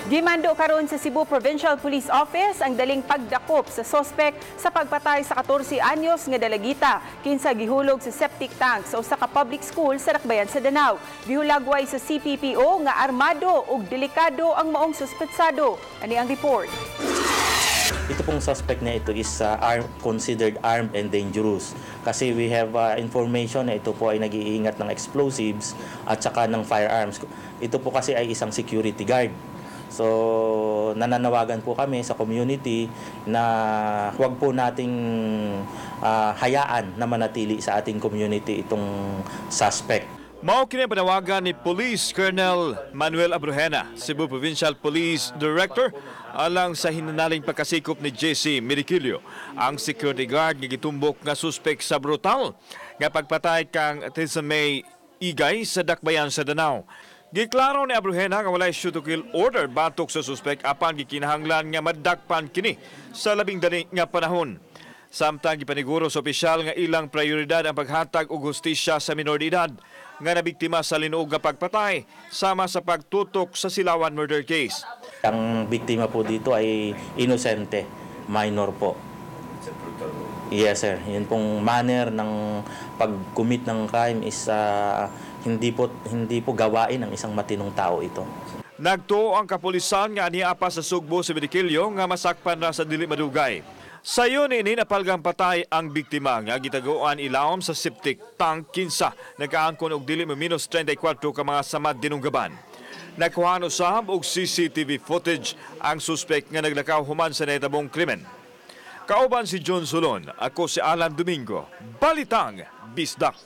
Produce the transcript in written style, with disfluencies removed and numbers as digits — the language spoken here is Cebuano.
Gimando karon sa Cebu Provincial Police Office ang daling pagdakop sa sospek sa pagpatay sa 14 anyos nga dalagita kinsa gihulog sa septic tank sa usa ka public school sa Dakbayan sa Danao. Gihulagway sa CPPO nga armado ug delikado ang maong suspetsado. Ani ang report. Ito pong suspect na ito is considered armed and dangerous kasi we have information na ito po ay nag-iingat ng explosives at saka ng firearms. Ito po kasi ay isang security guard. So, nananawagan po kami sa community na huwag po nating hayaan na manatili sa ating community itong suspect. Mao kini ang panawagan ni Police Colonel Manuel Abrogena, Cebu Provincial Police Director, alang sa hinanaling pagkasikop ni JC Mediquillo, ang security guard nga gitumbok nga suspek sa brutal nga pagpatay kang Tessa May Igay sa Dakbayan sa Danao. Giklaro ni Abrogena nga walay shoot to kill order batok sa suspek, apan gikinahanglan nga madakpan kini sa labing dali nga panahon. Samtang gipaniguro sa opisyal nga ilang prioridad ang paghatag og hustisya sa minor de edad nga nabiktima sa linuog nga pagpatay sama sa pagtutok sa Silawan murder case. Ang biktima po dito ay inosente, minor po. Yes, sir. Yun pong manner ng pag-commit ng crime is hindi po gawain ng isang matinong tao ito. Nagtuo ang kapulisan nga ania pa sa Sugbo si Mediquillo nga masakpan ra sa dili madugay. Sayon ini, napalgang patay ang biktima nga gitaguan ilawom sa septic tank kinsa nagkaangkon og dili mo minus 34 ka mga samad dinunggaban. Nakuha usab og CCTV footage ang suspek nga naglakaw human sa nahitabong krimen. Kauban si John Solon, ako si Alan Domingo. Balitang Bisdak.